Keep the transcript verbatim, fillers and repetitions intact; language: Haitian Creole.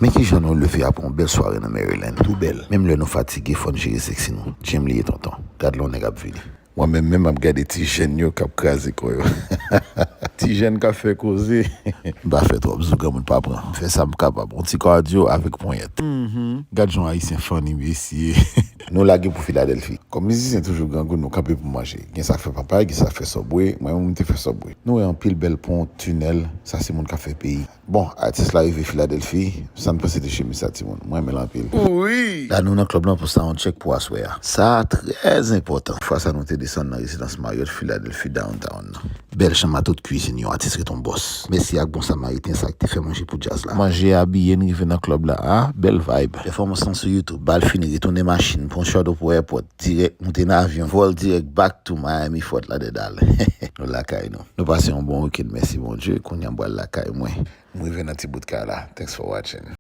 Men kijan nou leve apre yon bèl sware nan Maryland. Tou bèl. Menm lè nou fatige, fò n jere seksi nou. Jim li ye tonton. Gad lè yon nèg ap vini. Mwen menm menm ap gade ti jèn yo k ap kraze kò yo. Ti jèn k ap fè koze. M pa fè twòp, sou granmoun pa pran. M fè sa m kapab. Yon ti kadyo avèk ponyèt. Gad jan Ayisyen funny, mesye. Nou lage pou Filadèlfi. Kòm mizisyen toujou grangou, nou kanpe pou manje. Gen sa k fè papay, gen sa k fè Subway. Mwen menm, m te fè Subway. Nou wè anpil bèl pon, tinèl. Sa se moun k ap fè peyi. Bon, atis la rive Filadèlfi, sa n panse de chemiz sa, timoun? Mwen renmen l anpil. Wi! La nou nan klèb lan pou sound check pou aswè a. Sa trè enpòtan. Fwa sa nou te desann nan rezidans Marriott Filadèlfi downtown nan. Bèl chanm a tout kwizin, yon atis ret yon bòs. Mèsi ak Bon Samariten sa ki te fè manje pou djaz la. Manje a, biye, n rive nan klèb la. Ah, bèl vibe. Pèfòmans lan sou YouTube. Bal fini, retounen machin, pran Shadow pou airport. Dirèk moute nan avyon. Vòl dirèk back to Miami, Fort Lauderdale. Nou lakay nou. Nou pase yon bon weekend, mèsi Bondye. Kounye a m pral lakay mwen. M rive nan ti bout kay la. Thanks for watching.